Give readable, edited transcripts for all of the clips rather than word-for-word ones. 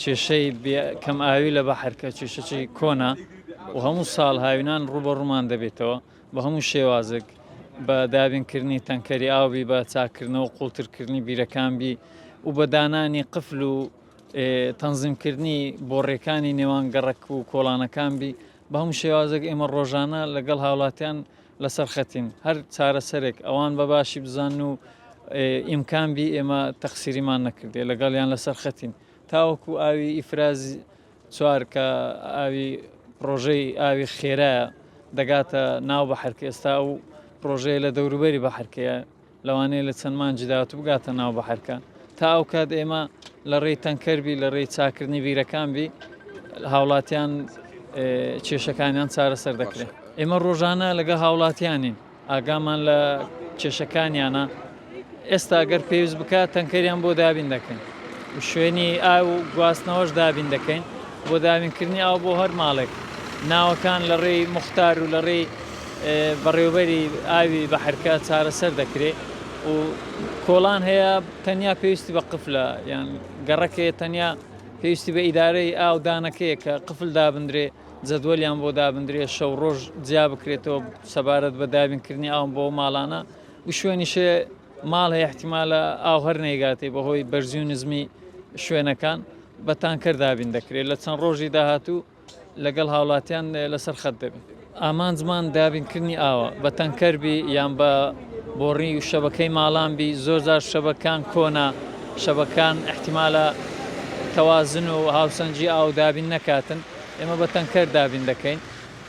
کێشەی کەم ئاوی لە بەحرکە کێشەکی کۆنە و هەموو ساڵ هاوینان ڕووبەڕوومان دەبێتەوە بە هەموو شێوازێک بە دابینکردنی تەنکەری ئاو بی بە چاککردنەوە و قوڵترکردنی بیرەکان بی و بە دانانی قفل و تەنزیمکردنی بۆڕیەکانی نێوان گەڕەک و کۆڵانەکان بی بە هەموو شێوازێک ئێمە ڕۆژانە لەگەڵ هاوڵاتیان لەسەر خەتین هەر چارەسەرێک ئەوان بە باشی بزانن و ئیمکان بی ئێمە تەقسیریمان نەکردێ لەگەڵیان لەسەر خەتین تاوەکو ئاوی ئیفراز چوار کە ئاوی پڕۆژەی ئاوی خێرایە دەگاتە ناو بەحرکە ئێستا ئەو پڕۆژەیە لە دەوروبەری بەحرکەیە لەوانەیە لە چەند مانگی داهاتوو بگاتە ناو بەحرکە تا ئەو کات ئێمە لە ڕێی تەنکەر بی لە ڕێی چاکردنی بیرەکان بی هاوڵاتیان کێشەکانیان چارەسەر دەکرێت ئێمە ڕۆژانە لەگەڵ هاوڵاتیانین ئاگامان لە کێشەکانیانە، ئێستا گەر پێویست بکات تەنکەریان بۆ دابین دەکەین و شوێنی ئاو و گواستنەوەش دابین دەکەین بۆ دابینکردنی ئاو بۆ هەر ماڵێک ناوەکان لە ڕێی موختار و لە ڕێی بەڕێوبەری ئاوی بەحرکە چارەسەر دەکرێت و کۆڵان هەیە تەنیا پێویستی بە قفلە یان گەڕەکەیە تەنیا پێویستی بە ئیدارەی ئاو دانەکەیە کە قفل دابندرێ جەدوەلیان بۆ دابندرێ شەو ڕۆژ جیا بکرێتەوە سەبارەت بە دابینکردنی ئاو بۆ ماڵانە و شوێنیشێ ماڵ هەیە احتیمالە ئاو هەر نەیگاتێ بەهۆی بەرزی و نزمی شوێنەکان بە تانکەر دابین دەکرێت لە چەند ڕۆژی داهاتوو لەگەڵ هاوڵاتیان لەسەر خەت دەبین. ئامانجمان دابینکردنی ئاوە بە تەنکەر بی یان بە بۆڕی و شەبەکەی ماڵان بی زۆر جار شەبەکان کۆنە شەبەکان احتیمالە تەوازن و هاوسەنگی ئاو دابین نەکاتن ئێمە بە تەنکەر دابین دەکەین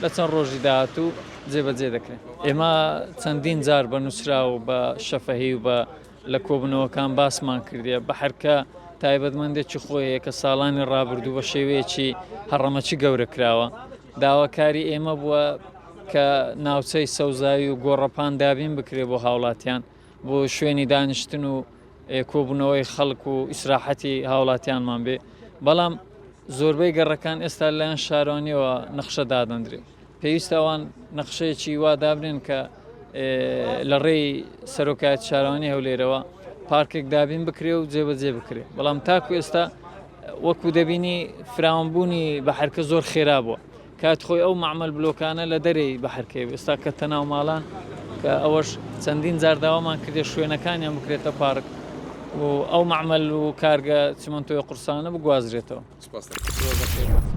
لە چەند ڕۆژی داهاتوو جێبەجێ دەکرێن. ئێمە چەندین جار بە نووسراو و بە شەفەهی و بە لە کۆبوونەوەکان باسمان کردیە، بەحرکە تایبەتمەندێکی خۆی هەیە کە ساڵانی ڕابردوو بە شێوەیەکی هەڕەمەکی گەورە کراوە. داواکاری ئێمە بووە کە ناوچەی سەوزایی و گۆڕەپان دابین بکرێ بۆ هاوڵاتیان بۆ شوێنی دانیشتن و کۆبوونەوەی خەڵک و ئیسراحەتی هاوڵاتیانمان بێ بەڵام زۆربەی گەڕەکان ئێستا لەلایەن شارەوانیەوە نەخشە دادەندرێ پێویستە ئەوان نەخشەیەکی وا دابنێن کە لە ڕێی سەرۆکایەتی شارەوانی هەولێرەوە پارکێک دابین بکرێ و جێبەجێ بکرێ بەڵام تاکو ئێستا وەکو دەبینی فراوانبوونی بەحرکە زۆر خێرا بووە کات خۆی ئەو مەعمەل بلۆکانە لە دەرێی بەحرکەی ئێستا کە تەناو ماڵان کە ئەوەش چەندین جار داوامان کردێ شوێنەکانیان بکرێتە پارک و ئەو مەعمەل و کارگە چیمەنتۆی قورسانە بگوازرێتەوە. سپاس دەکەم.